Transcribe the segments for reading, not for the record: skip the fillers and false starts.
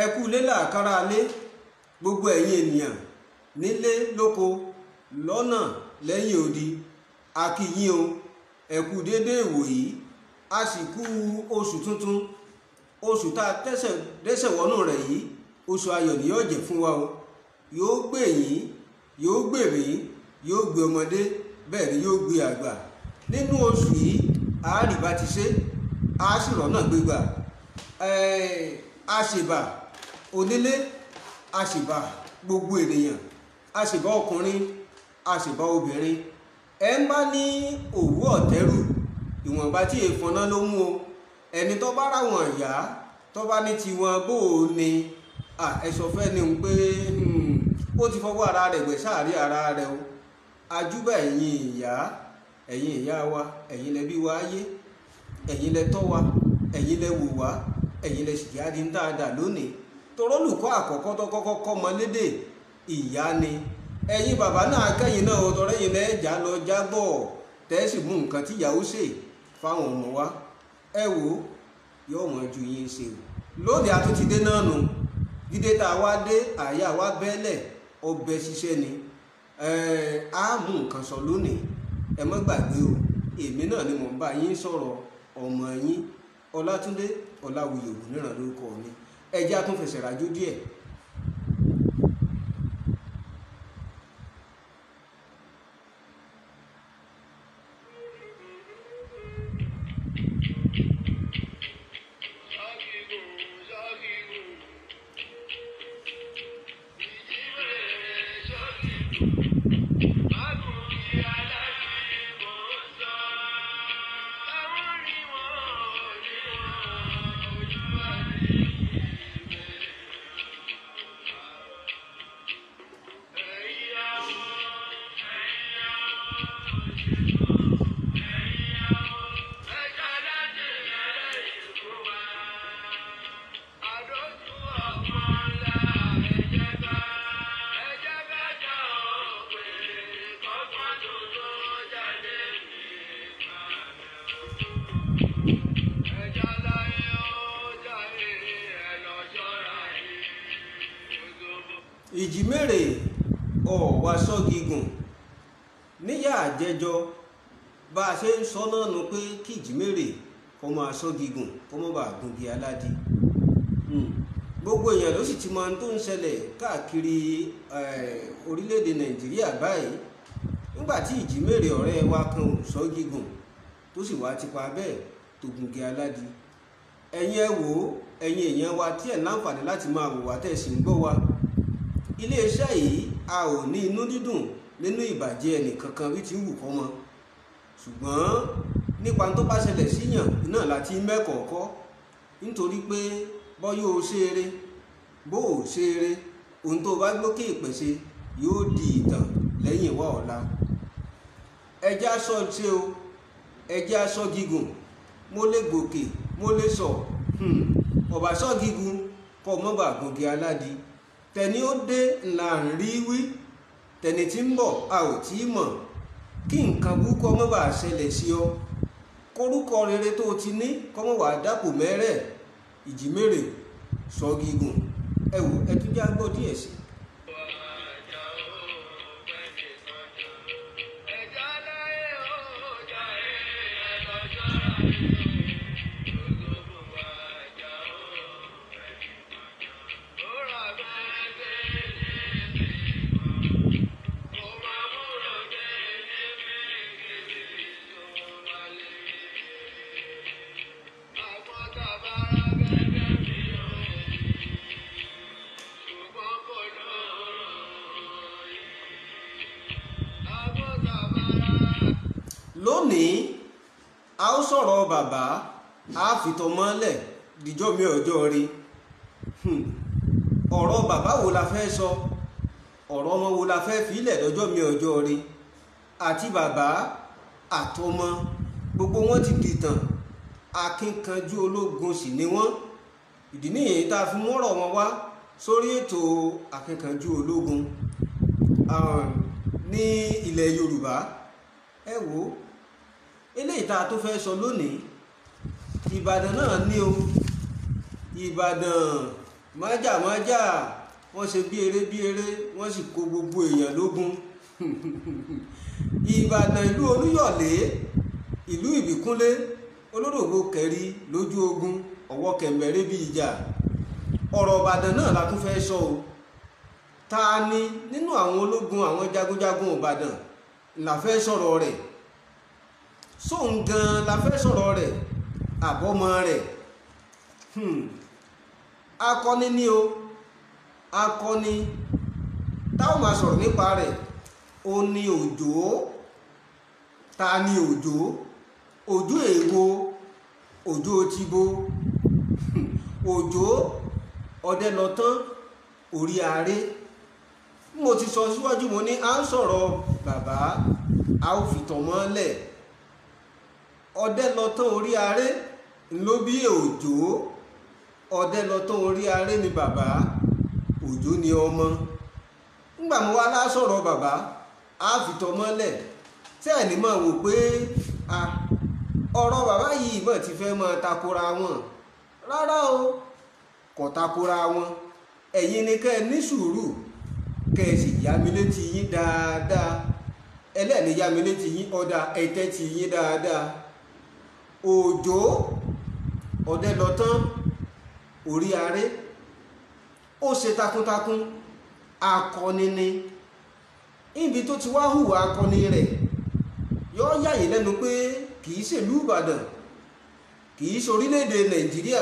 Ẹ kú ilé làkàrà alé, gbogbo ẹ̀yin ènìyàn nílé lóko lọ́nà lẹ́yìn odi, a kí yín o. Ẹ kú déédéé ìwòyí, a sì kú oṣù tuntun, oṣù tá a dẹ́sẹ̀ wọnú rẹ̀ yìí, oṣù ayọ̀ ni yóò jẹ́ fún wa o. Yóò gbè yín, yóò gbè mí, yóò gbé ọmọdé, bẹ́ẹ̀ ni yóò gbé àgbà. Nínú oṣù yìí, a rí bá ti ṣe, a sì rọ́nà gbégbà. A ṣèbà onílé, a ṣèbà gbogbo ènìyàn, a ṣèbà ọkùnrin, a ṣèbà obìnrin. Ẹ ń bá ní òwú ọ̀tẹ́rù, ìwọ̀nba tí èèfọ̀nà ló mú o. Ẹni tó bá ráwọn ìyá tó bá ní tiwọn bó o ní, ẹ sọ fẹ́ ni pé ó ti fọwọ́ ara rẹ̀ gbẹ̀ sáàrí ara rẹ̀ o. Ajúbà ẹ̀yin ìyá, ẹ̀yin ìyá wa, ẹ̀yin lẹ bí wa ayé, ẹ̀yin lẹ tọ́ wa, ẹ̀yin lẹ wò wá, ẹ̀yin lẹ sì jáde ń dáadáa lónìí. Torólùkọ́ àkọ́kọ́ tó kọ́kọ́ kọ́ ọmọ lédè ìyá ni. Ẹ̀yin bàbá náà kẹ́yìn náà o, tọrẹ́yìn lẹ já lọ jábọ̀ tẹ́ sì mú nǹkan tí ìyàwó ṣe fáwọn ọmọ wa. Ẹ wò ó, yóò mọ̀ ju yín ṣe o. Lónìí a tún ti dé náà nù. Dídé tá a wá dé, àyà wa bẹ́lẹ̀, ọbẹ̀ ṣiṣẹ́ ni. A mú nǹkan sọ lónìí. Ẹ má gbàgbé o, èmi náà ni mò ń bá yín sọ̀rọ̀, ọmọ yín Ọlátúndé Ọláwuyì Ògúnníran lórúkọ mi. Ẹ jẹ́ a tún fẹsẹ̀ rájò díẹ̀. Ìjímèrè ọ̀wá sọ́gígùn níyà àjẹjọ, bá a ṣe ń sọ náà nu pé kí ìjímèrè kó máa sọ́gígùn kó má bàa gungi aládì. Gbogbo èèyàn ló sì ti mọ ohun tó ń ṣẹlẹ̀ káàkiri orílẹ̀-èdè Nàìjíríà báyìí. Nígbà tí ìjímèrè ọ̀rẹ́ wa kan ò sọ́gígùn tó sì wá tipa bẹ́ẹ̀ tó gungi aládì. Ẹ̀yin ẹ wò ó, ẹ̀yin èèyàn wa tí ẹ̀ láǹfààní láti máa wò wá tẹ̀ sí ń gbọ́ wa. Iléeṣẹ́ yìí a ò ní inú dídùn nínú ìbàjẹ́ ẹnìkankan bí ti ń wù kọ́ mọ. Ṣùgbọ́n nípa tó bá ṣẹlẹ̀ síyàn náà láti mẹ́kọ̀ọ́kọ́, nítorí pé bọ́ yóò ṣe eré, bó ò ṣe eré, ohun tó bá gbókè ìpèsè yóò di ìtàn lẹ́yìn wá ọ̀la. Ẹ jẹ́ á sọ ṣe o, ẹ jẹ́ á sọ gígùn, mo lè gòkè, mo lè sọ, ọ̀bà sọ gígùn kọ́ mọ́ bà gòkè aládì. Tẹni ó dé là ń rí wí, tẹni tí ń bọ̀ a ò tí ì mọ̀. Kí nǹkan burúkú ọmọ bá ṣẹlẹ̀ sí ọ, kórúkọ rere tó o ti ní kọ́mọ wàá dàpọ̀ mẹ́rẹ̀. Ìjímèrè sọ gígùn. Ẹ wò, ẹ tún já gbọ́ díẹ̀ sí i. Lónìí a ó sọ̀rọ̀ bàbá, a fìtọ̀ mọ́lẹ̀ díjọ́ mi ọjọ́ rí. Ọ̀rọ̀ bàbá wo la fẹ́ sọ, ọ̀rọ̀ ọmọ wo la fẹ́ filẹ̀ lọ́jọ́ mi ọjọ́ rí. Àti bàbá àtọmọ gbogbo wọn ti dìtàn, akínkanjú ológun sì ni wọ́n. Ìdí nìyí tá a fi mọ́rọ̀ wọn wá sórí ètò akínkanjú ológun ní ilẹ̀ Yorùbá. Ẹ wò ó, eléyìí tá a tó fẹ́ sọ lónìí, Ìbàdàn náà ní o. Ìbàdàn Májàmájà wọ́n ṣe bí eré bí eré, wọ́n sì kó gbogbo èèyàn lógun. Ìbàdàn ìlú Olúyọ̀lé, ìlú Ìbíkúnlé, Olódògbò kẹrí lójú ogun, ọwọ́ kẹ̀mbẹ̀rẹ̀ bí ìjà. Ọ̀rọ̀ Ìbàdàn náà la tún fẹ́ sọ o. Ta ni nínú àwọn ológun àwọn jagunjagun Ìbàdàn la fẹ́ sọ̀rọ̀ rẹ̀? Sóun gan la fẹ́ sọ̀rọ̀ rẹ̀, àbọ̀mọ rẹ̀? Akọni ni o, akọni táwọn máa sọ̀rọ̀ nípa rẹ̀ ó ní Òjó. Ta ni Òjó? Òjó èwo? Òjó tìbo? Òjó Ọdẹ́lọtán orí aré. Mo ti sọ síwájú, mo ní à ń sọ̀rọ̀ bàbá, a ó fi tọ̀ mọ́lẹ̀. Ọdẹ́lọtán orí aré ló bí Òjó. Ọdẹ́lọtán orí aré ni bàbá, Òjó ni ọmọ. Nígbà mo wá lásọ̀rọ̀ bàbá, a fi tọ̀ mọ́lẹ̀. Tẹ́ ẹ̀ ní máa wò pé a ọ̀rọ̀ bàbá yìí mọ̀ ti fẹ́ máa takora wọn. Rárá o, kò takora wọn. Ẹ̀yin ni kẹ́ ẹ ní sùúrù, kẹ́ ẹ sì yá mi létí yín dáadáa. Ẹlẹ́ni yá mi létí yín, ọ̀dà ẹ̀tẹ́ ti yín dáadáa. Òjó Ọdẹ́lọtán orí aré, ó ṣe takuntakun, akọni ni. Níbi tó ti wá hùwà akọni rẹ̀, yóò yà yín lẹ́nu pé kì í ṣèlú Ìbàdàn, kì í ṣe orílẹ̀-èdè Nàìjíríà,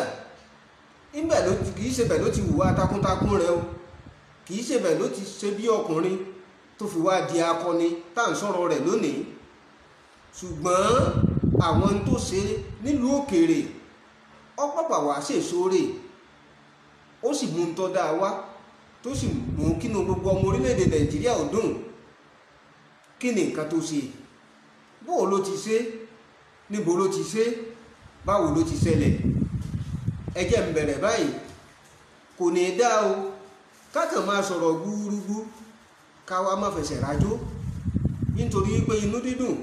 níbẹ̀ ló ti, kì í ṣe bẹ̀ ló ti hùwà takuntakun rẹ̀ o, kì í ṣe bẹ̀ ló ti ṣe bí ọkùnrin tó fi wá di akọni tá à ń sọ̀rọ̀ rẹ̀ lónìí. Ṣùgbọ́n àwọn tó ṣe nílùú òkèèrè ọ̀pọ̀pọ̀ wá ṣèṣore, ó sì mú un tọ́ dáa wá, tó sì mú kínú gbogbo ọmọ orílẹ̀-èdè Nàìjíríà ò dùn. Kí ni nǹkan tó ṣe? Bóò ló ti ṣe? Níbo ló ti ṣe? Báwo ló ti ṣẹlẹ̀? Ẹ jẹ́ n bẹ̀rẹ̀ báyìí. Kò ní í dá o kákan máa sọ̀rọ̀ gbúrúgbú ká wá má fẹsẹ̀ rájó, nítorí pé inú dídùn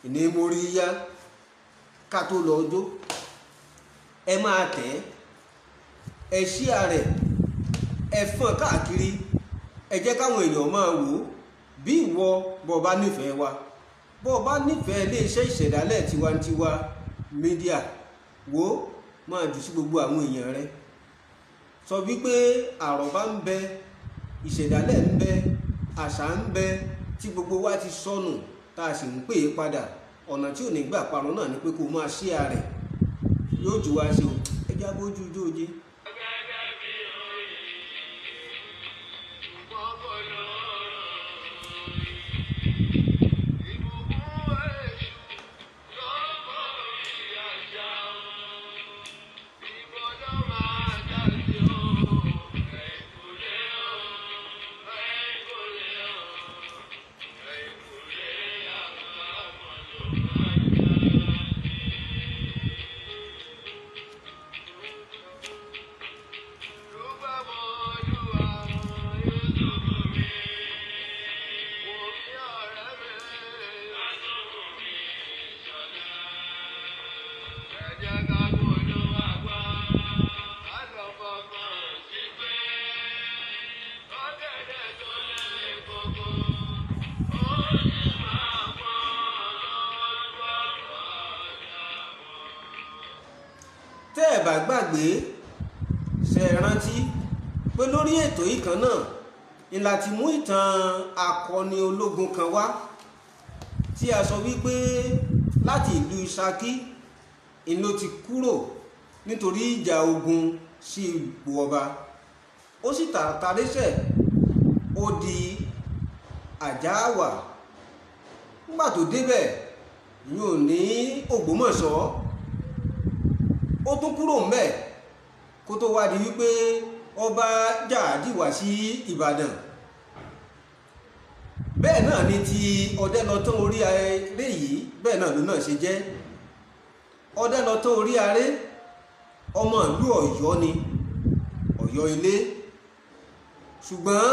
ìní mórí yá. Ká tó lọ jó, ẹ máa tẹ̀, ẹ ṣíà rẹ̀, ẹ fọ́n káàkiri, ẹ jẹ́ káwọn èèyàn máa wò ó. Bí ìwọ bó bá nífẹ̀ẹ́ wa, bó bá nífẹ̀ẹ́ iléeṣẹ́ ìṣẹ̀dálẹ̀ tiwantiwa mídíà, wò ó, máa jù sí gbogbo àwọn èèyàn rẹ. Sọ wípé àròbá ń bẹ, ìṣẹ̀dálẹ̀ ń bẹ, àṣà ń bẹ tí gbogbo wa ti sọnù tá a sì ń pè é padà. Ọ̀nà tí ò ní gbà parun náà ni pé kó máa ṣíà rẹ̀. Yóò jù wá ṣe o. Ẹ já bójú jóje. Tẹ́ ẹ̀ bá gbàgbé, ṣe rántí pé lórí ètò yìí kan náà ni láti mú ìtàn akọni ológun kan wá tí a sọ wípé láti ìlú Ṣakí ni ló ti kúrò nítorí ìjà ogun sí ipò ọba. Ó sì tàràtàrẹ́sẹ̀, ó di Àjàáwà. Nígbà tó débẹ̀ yóò ní Ògbómọ̀ṣọ́, ó tún kúrò ńbẹ̀ kó tó wá di wípé ọba Jàdí wá sí Ìbàdàn. Bẹ́ẹ̀ náà ni ti Ọdẹ́lọtán orí aré yìí, bẹ́ẹ̀ náà ló náà ṣe jẹ́. Ọdẹ́lọtán orí aré ọmọ ìlú Ọ̀yọ́ ni, Ọ̀yọ́ ilé. Ṣùgbọ́n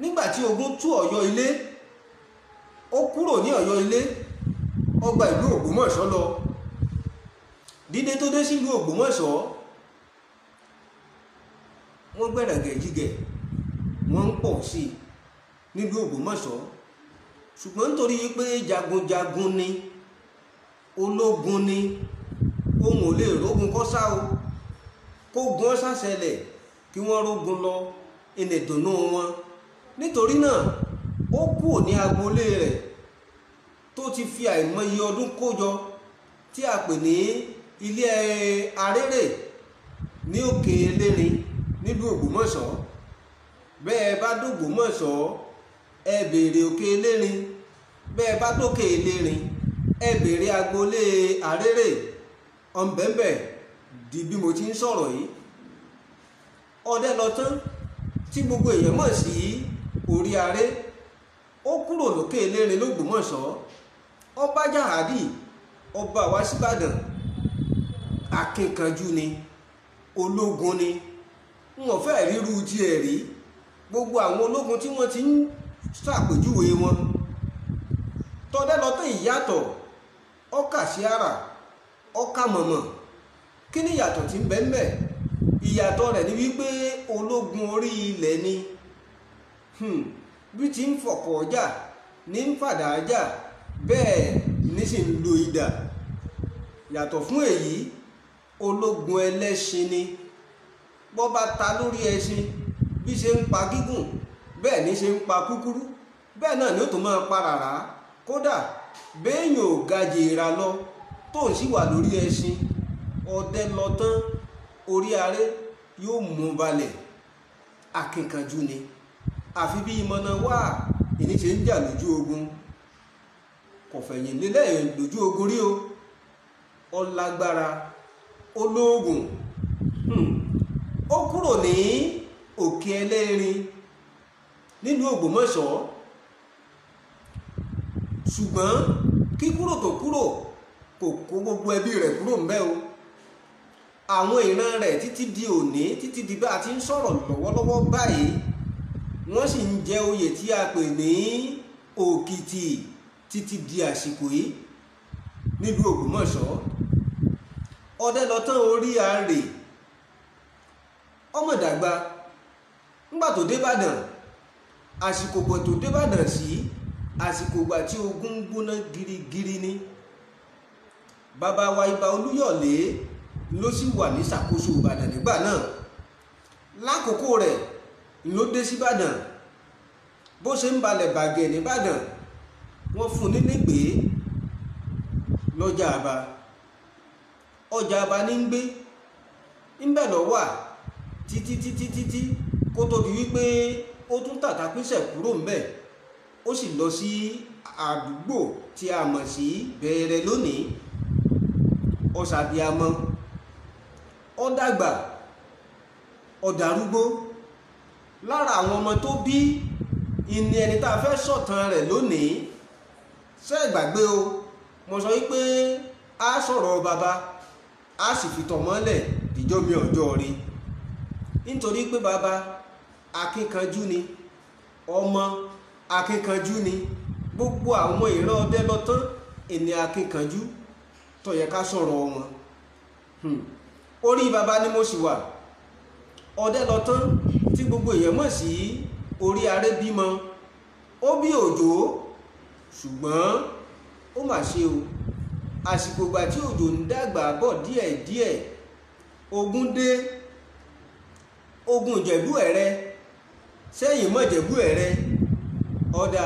nígbà tí ogun tú Ọ̀yọ́ ilé, ó kúrò ní Ọ̀yọ́ ilé, ó gba ìlú Ògbómọ̀ṣọ́ lọ. Dídé tó dé sílùú Ògbómọ̀ṣọ́, wọ́n Wọ́n gbẹ̀rẹ̀gẹ̀ jígẹ̀, wọ́n ń pọ̀ sí i nílùú Ògbómọ̀ṣọ́. Ṣùgbọ́n nítorí pé jagunjagun ni, ológun ni, òun ò lè rógun kọ́ sá o, kó gun ọ́ sàṣẹlẹ̀ kí wọ́n rógun lọ ìnìdùnnú wọn. Nítorí náà ó kúrò ní agboolé rẹ̀ tó ti fi àìmọye ọdún kójọ tí a pè ní ilé arérè ní Òkè Elérin nílùú Ògbómọ̀ṣọ́. Bẹ́ẹ̀ bá dògbómọ̀ṣọ́, ẹ béèrè Òkè Elérin. Bẹ́ẹ̀ bá dókè Elérin, ẹ béèrè agboolé arérè ọ̀nbẹ̀ǹbẹ̀ di bí mo ti ń sọ̀rọ̀ yìí. Ọdẹ lọ tán tí gbogbo èèyàn mọ̀ sí orí aré, ó kúrò lókè Elérin lÓgbómọ̀ṣọ́. Ọba Jàhádì, ọba wá síbàdàn, akínkanjú ni, ológun ni, n ò fẹ́ ríru tiẹ̀ rí. Gbogbo àwọn ológun tí wọ́n ti ń ṣàpèjúwe wọn, tọdẹ lọ tán ìyàtọ̀ ọkà sí ara ọkà mọ̀mọ̀. Kí ni ìyàtọ̀ tí ń bẹ ń bẹ? Ìyàtọ̀ rẹ̀ ni wípé ológun orí ilẹ̀ ni. Bí ti ń fọkọ̀ ọjà ní ń fàdà jà, bẹ́ẹ̀ ní sì ń lo idà. Yàtọ̀ fún èyí, ológun ẹlẹ́ṣin ni. Bọ́ bá ta lórí ẹṣin, bí ṣe ń pa gígùn bẹ́ẹ̀ ní ṣe ń pa kúkúrú, bẹ́ẹ̀ náà ni ó tún máa pa ràrá. Kódà béèyàn ò ga jèèrà lọ tó ń sì wà lórí ẹṣin, ọdẹ lọ tán orí aré yóò mú balẹ̀. Akínkanjú ni, àfi bí ìmọ̀nà wà ìní ṣe ń jà lójú ogun. Kò fẹ̀yìn lélẹ̀ lójú ogun rí o. Ọlágbára, olóògùn. Ó kúrò ní Òkè Ẹlẹ́rin nílùú Ògbómọ̀ṣọ́. Ṣùgbọ́n kíkúrò tó kúrò kò kó gbogbo ẹbí rẹ̀ kúrò ńbẹ̀ o. Àwọn ìran rẹ̀ títí di òní, títí di bá a ti ń sọ̀rọ̀ lọ́wọ́lọ́wọ́ báyìí, wọ́n sì ń jẹ oyè tí a pè ní Òkìtì títí di àsìkò yìí nílùú Ògbómọ̀ṣọ́. Ọdẹ lọ tán orí arè, ọmọ dàgbà. Nígbà tó débàdàn, àsìkò gbọ̀ tó débàdàn sí àsìkò ìgbà tí ogun ń gbóná girigiri ni. Bàbá wa Ìbà Olúyọ̀lé ló sì wà ní ṣàkóso Ìbàdàn nígbà náà. Lákòókò rẹ̀ ló dé síbàdàn. Bó ṣe ń balẹ̀ bàgẹ́ nìbàdàn, wọ́n fún un nígbè lọ́jà àbá. Ọjà àbá ní ń gbé ńbẹ̀ lọ wà títí títí títí kó tó di wípé ó tún tàtàpínsẹ̀ kúrò ńbẹ̀. Ó sì lọ sí àdúgbò tí a mọ̀ sí Bẹ̀rẹ̀ lónìí, ọ̀sàbíamọ. Ó dàgbà, ó darúgbó. Lára àwọn ọmọ tó bí ìní ẹni tá a fẹ́ sọ̀tàn rẹ̀ lónìí. Ṣé ẹ gbàgbé o, mo sọ wípé a sọ̀rọ̀ bàbá, a sì fi tọ̀ mọ́lẹ̀ díjọ́ mi ọjọ́ rí. Nítorí pé bàbá akínkanjú ni, ọmọ akínkanjú ni, gbogbo àwọn ìran ọdẹ lọ tán ẹni akínkanjú tó yẹ ká sọ̀rọ̀ wọn. Orí bàbá ni mo sì wà. Ọdẹ lọ tán tí gbogbo èèyàn mọ̀ sí orí aré bímọ. Ó bí Òjó, ṣùgbọ́n ó mà ṣe o. Àsìkò ìgbà tí Òjó ń dàgbà bọ̀ díẹ̀díẹ̀, ogun dé. Ogun Ìjẹ̀bú Ẹ̀rẹ́. Sẹ́yìn mọ̀ Ìjẹ̀bú Ẹ̀rẹ́? Ọ̀dà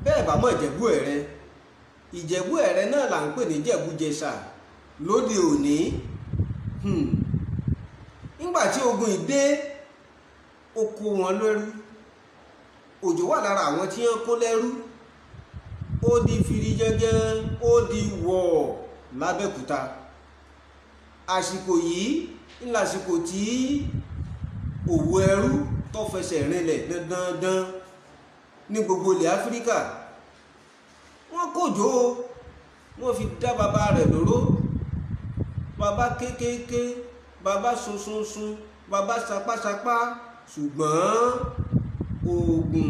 bẹ́ẹ̀ bá mọ̀ Ìjẹ̀bú Ẹ̀rẹ́, Ìjẹ̀bú Ẹ̀rẹ́ náà là ń pè ní Jẹ̀bú-Jẹ̀ṣà lóde òní. Nígbà tí ogun yìí dé, ó kó wọn lẹ́rú. Òjó wà lára àwọn tí wọ́n kó lẹ́rú. Ó di firi jẹ́jẹ́, ó di wọ̀ lábẹ́kúta. Àsìkò yìí ń lásìkò tí òwò ẹrú tó fẹsẹ̀ rinlẹ̀ dandandan ní gbogbo ilẹ̀ Áfíríkà. Wọ́n kòjó, wọ́n fi dá bàbá rẹ̀ lóró. Bàbá kékeré, bàbá sunsunsun, bàbá sapásapá, ṣùgbọ́n oògùn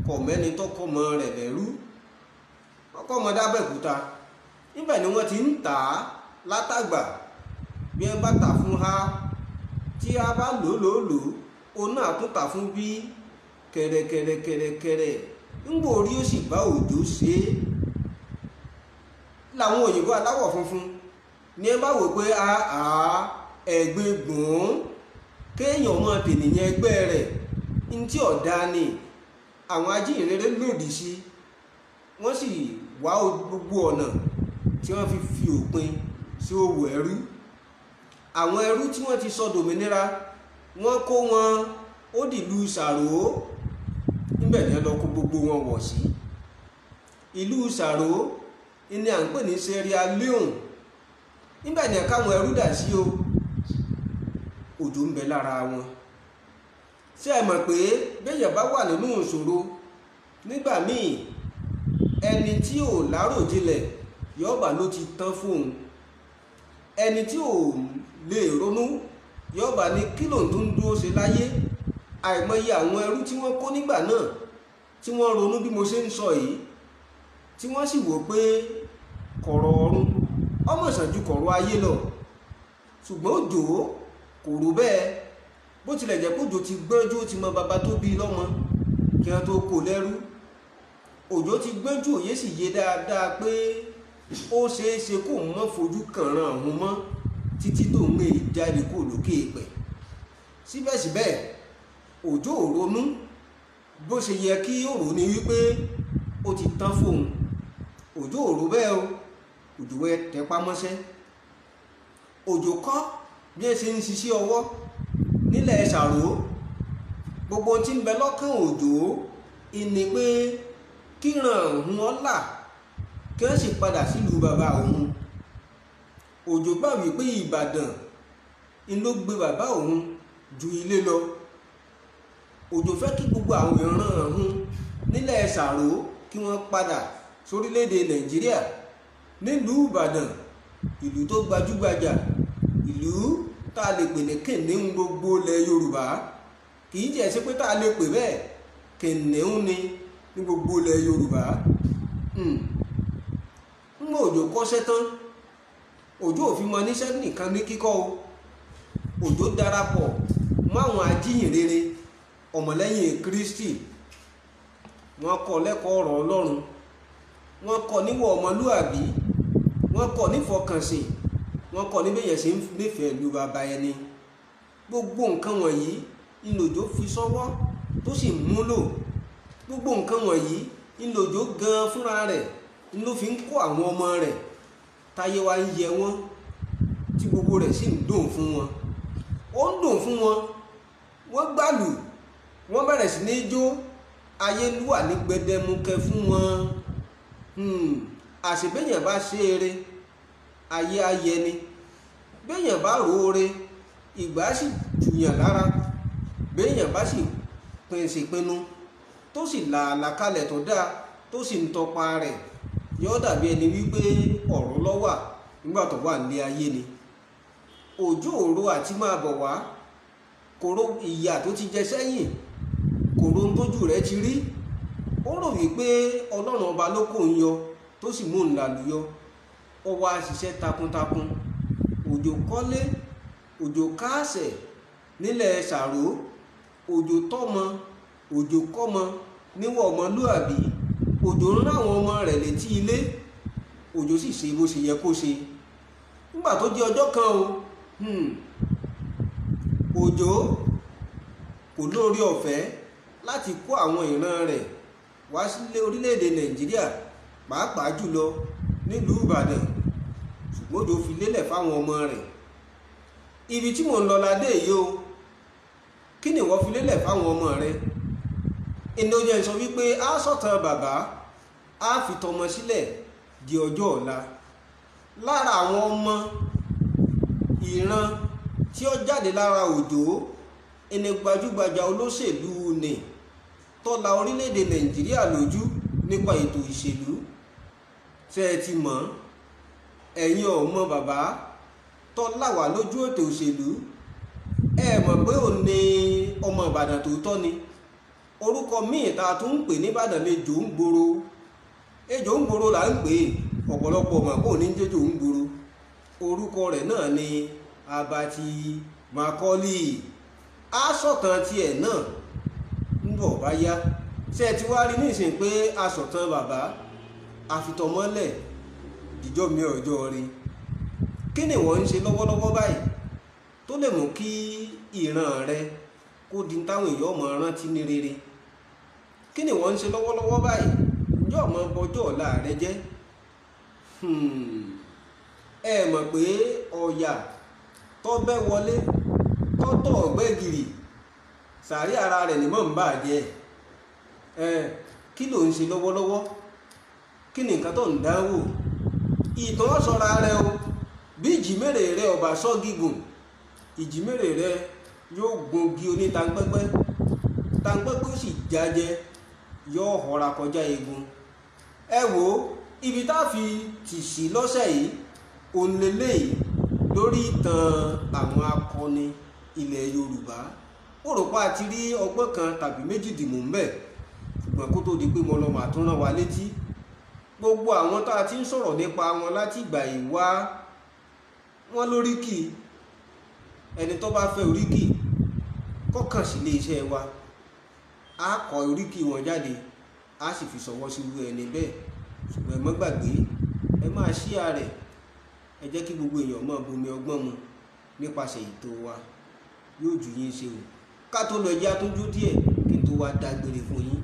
kò mẹ́ni tó kọ́mọ rẹ̀ lẹ́rú. Wọ́n kọ́mọ dábẹ́kúta. Níbẹ̀ ni wọ́n ti ń tà á látàgbà. Bí wọ́n bá tà fún ha, tí a bá lò lò lò, Òun náà tún tà fún B. Kẹ̀rẹ̀kẹ̀rẹ̀kẹ̀rẹ̀kẹ̀rẹ̀ ńgbò orí ó sì bá Òjó ṣe é. Làwọn òyìnbó aláwọ̀ funfun ní ẹ bá wò pé ẹ̀gbin gbọ̀n kéèyàn mọ tènìyàn ẹgbẹ́ rẹ̀ ntí ọ̀dà ni. Àwọn ajíhìnrere lòdì sí, wọ́n sì wá gbogbo ọ̀nà tí wọ́n fi fi òpin sí òwò ẹrú. Àwọn ẹrú tí wọ́n ti sọ dòmìnira, wọ́n kó wọn ó dìlú Ṣàró. Níbẹ̀ ni wọ́n lọ kó gbogbo wọn wọ̀ sí. Ìlú Ṣàró ni à ń pè ní Sierra Leone. Níbẹ̀ ni káwọn ẹrú dà sí o. Òjò ń bẹ lára wọn. Ṣé ẹ mọ̀ pé béèyàn bá wà nínú ìṣòro nígbà míì, ẹni tí ò láròjinlẹ̀ yọ̀ọ̀bà ló ti tán fóun. Ẹni tí ò lè ronú yọ̀ọ̀bà ní kí lòun tó ń dúró ṣe láyé. Àìmọye àwọn ẹrú tí wọ́n kó nígbà náà tí wọ́n ronú bí mo ṣe ń sọ yìí, tí wọ́n sì wò pé kọ̀rọ̀ ọ̀run ọmọ sàn ju kọ̀rọ̀ ayé lọ. Ṣùgbọ́n Òjó kò rò bẹ́ẹ̀. Bó tilẹ̀ jẹ́ kójó ti gbọ́njú, ó ti mọ bàbá tó bí lọ́mọ kí wọ́n tó kó lẹ́rú. Òjó ti gbọ́njú, òye sì yé dáadáa pé ó ṣeé ṣe kó mọ́ fojú kànràn ọ̀hún mọ́ títí tó ń gbé jáde kó lókè pẹ̀. Síbẹ̀síbẹ̀ Òjó ò ronú bó ṣe yẹ kí ó rò ní wípé ó ti tán fóun. Òjó ò rò bẹ́ẹ̀ o. Òjó ẹ tẹpá mọ́ṣẹ́. Òjó kọ́ bí ẹ ṣe ń ṣiṣẹ́ ọwọ́ nílẹ̀ Ṣàró. Gbogbo tí ń bẹ lọ́kàn Òjó ìní pé kíran òun ọ̀la kí wọ́n sì padà sílùú bàbá òun. Òjó gbà wípé Ìbàdàn ń ló gbé bàbá òun ju ilé lọ. Òjó fẹ́ kí gbogbo àwọn ìran òun nílẹ̀ Ṣàró kí wọ́n padà sórílẹ̀-èdè Nàìjíríà nílùú Ìbàdàn, ìlú tó gbajúgbajà, ìlú tá a lè pè ní kìnìún gbogbo ilẹ̀ Yorùbá. Kì í jẹ́ ṣe pé tá a lè pè bẹ́ẹ̀, kìnìún ni ní gbogbo ilẹ̀ Yorùbá. Ńgbà Òjó kọ́ṣẹ́ tán, Òjó ò fi mọ níṣẹ́ nìkan ní kíkọ́ o. Òjó darapọ̀ mọ́ àwọn ajíhìnrere ọmọlẹ́yìn Kristi. Wọ́n kọ́ lẹ́kọ̀ọ́ ọ̀rọ̀ Ọlọ́run, wọ́n kọ́ níwọ̀ ọmọlúàbí, wọ́n kọ́ nífọkànsìn, wọ́n kọ́ níbẹ̀ yẹn ṣe ń nífẹ̀ẹ́ lu bàbá ẹni. Gbogbo nǹkan wọ̀nyí ńlòjó fi sọ́wọ́ tó sì múlò. Gbogbo nǹkan wọ̀nyí ńlòjó gan fúnra rẹ̀ ló fi ń kó àwọn ọmọ rẹ̀ táyé wa ń yẹ wọ́n, tí gbogbo rẹ̀ sì ń dùn fún wọn. Ó ń dùn fún wọn, wọ́n gbàlù, wọ́n bẹ̀rẹ̀ sí ní jó, ayé wà ní gbẹdẹmukẹ fún wọn. Àṣebéyàn bá ṣe eré, ayé ayẹ ni. Béèyàn bá rò óre, ìgbà sì jùyàn lára. Béèyàn bá sì ṣèpinnu tó sì làálàkalẹ̀ tó dáa tó sì ń tọpa rẹ̀, yóò dàbí ẹni wípé ọ̀rọ̀ ló wà nígbà tó wà nílé ayé ni. Òjó òro àti máa bọ̀ wá, kòró ìyà tó ti jẹ sẹ́yìn, kòró ń tójú rẹ̀ ti rí. Ó rò wípé Ọlọ́run ọba ló kó ń yọ tó sì mú un làlùyọ. Ó wá ṣiṣẹ́ takuntakun. Òjó kọ́lé, Òjó káàsẹ̀ nílẹ̀ Ṣàró. Òjó tọ́mọ, Òjó kọ́mọ níwọ̀ ọmọlúàbí. Òjó ń rán àwọn ọmọ rẹ̀ létí ilé. Òjó sì ṣe bó ṣe yẹ kó ṣe. Nígbà tó di ọjọ́ kan o, Òjó kò lóore ọ̀fẹ́ láti kó àwọn ìran rẹ̀ wá sílé orílẹ̀-èdè Nàìjíríà, pàápàá jùlọ nílùú Ìbàdàn. Ṣùgbọ́n Òjó fi lélẹ̀ fáwọn ọmọ rẹ̀. Ibi tí mò ń lọ ládé yìí o, kí ni ìwọ fi lélẹ̀ fáwọn ọmọ rẹ? Ìní oúnjẹ sọ wípé a sọ̀tàn bàbá, a fi tọmọ sílẹ̀ di ọjọ́ ọ̀la. Lára àwọn ọmọ ìran tí ó jáde lára Òjó, ẹni gbajúgbajà olóṣèlú ni tó la orílẹ̀-èdè Nàìjíríà lójú nípa ètò ìṣèlú. Ṣé ẹ ti mọ̀? Ẹ̀yin ò mọ̀ bàbá tó là wá lójú ètò òṣèlú. Ẹ mọ̀ pé òun ni ọmọ Ìbàdàn tòótọ́ ni. Orúkọ míì tá a tún ń pè ní Ìbàdàn ni Ejò ń gboro. Ejò ń gboro là ń pè é, ọ̀pọ̀lọpọ̀ mọ̀ pé òun ní jẹ́jò ń gboro. Orúkọ rẹ̀ náà ni Abati Macaulay. Á sọ̀tàn tiẹ̀ náà ń bọ̀ bá yá. Ṣé ẹ ti wá rí nísìnyí pé a sọ̀tàn bàbá àfitọ́mọ́lẹ̀ ìjọ mi ọjọ́ rí? Kí ni wọ́n ń ṣe lọ́wọ́lọ́wọ́ báyìí tó lè mú kí ìran rẹ kó di táwọn èèyàn mọ̀ rántí ní rere? Kí ni wọ́n ń ṣe lọ́wọ́lọ́wọ́ báyìí yóò mọ bọjọ́ ọ̀la rẹ jẹ́? Ẹ mọ̀ pé ọ̀yà tọ́bẹ́ wọlé tọ́tọ̀ ọ̀gbẹ́gìrì sàárì ara rẹ̀ ní mọ̀ ń bà jẹ́. Kí ló ń ṣe lọ́wọ́lọ́wọ́? Kí ni nǹkan tó ń dánwò? Ìtàn sọ̀ra rẹ o. Bí ìjìmèrè rẹ ọba sọ gígùn, ìjìmèrè rẹ yóò gungi onítangbẹ́gbẹ́, tangbẹ́gbẹ́ ó sì jájẹ, yóò họra kọjá egun. Ẹ wo ibi tá a fi tì sí lọ́sẹ̀ yìí, òun lélẹ́yìí lórí ìtàn àwọn akọni ilẹ̀ Yorùbá. Ó rò pa àti rí ọgbọ́n kan tàbí méjì dìmú ń bẹ̀, ṣùgbọ́n kó tó di pé mo lọ màá tún rán wa létí gbogbo àwọn tá a ti ń sọ̀rọ̀ nípa wọn láti ìgbà yìí wá, wọ́n lóríkì. Ẹni tó bá fẹ́ oríkì kó kàn sí ilé iṣẹ́ wa, á kọ oríkì wọn jáde, á sì fi ṣọwọ́ sí irú ẹni bẹ́ẹ̀. Ṣùgbọ́n ẹ má gbàgbé, ẹ máa ṣíà rẹ̀, ẹ jẹ́ kí gbogbo èèyàn máa bomi ọgbọ́n mu nípasẹ̀ ètò wa, yóò jù yín ṣe o. Ká tó lọ ẹjẹ́ àtúnjú díẹ̀ kí n tó wá dágbére fún yín.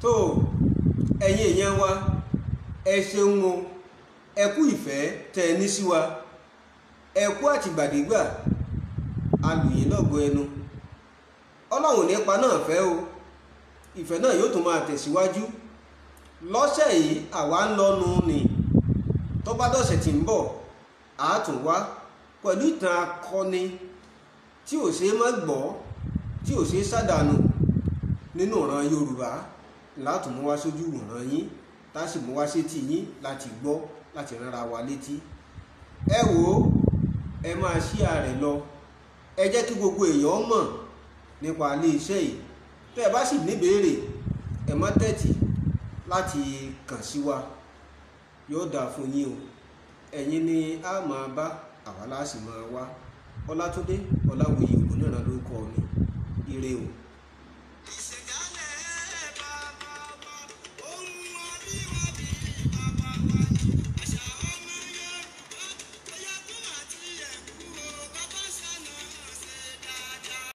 Tó ẹ̀yin èèyàn wa, ẹ ṣeun o, ẹ kú ìfẹ́ tẹ́ ẹ ní sí wa, ẹ kú àtìgbàdégbà, alùyìn lọ́gọ ẹnu. Ọlọ́run nípa náà fẹ́ o, ìfẹ́ náà yóò tún máa tẹ̀síwájú. Lọ́sẹ̀ yìí àwa ń lọ́nu ni, tó bá dọ̀sẹ̀ tí ń bọ̀ á tún wá pẹ̀lú ìtàn akọni tí ò ṣeé má gbọ́, tí ò ṣeé sàdánù nínú ìran Yorùbá, láti mú wá sójú ìran yín, tá sì mú wá sétí yín láti gbọ́, láti ránra wa létí. Ẹ wò ó, ẹ máa ṣíà rẹ̀ lọ, ẹ jẹ́ kí gbogbo èèyàn mọ̀ nípa ilé iṣẹ́ yìí. Tẹ́ ẹ bá sì níbèérè, ẹ má tẹ̀tì láti kàn sí wa, yóò dáa fún yín o. Ẹ̀yin ni a máa bá, àwa la sì máa wá. Ọlátúndé Ọláwuyì Ògúnníran ló kọ mi. Ire o.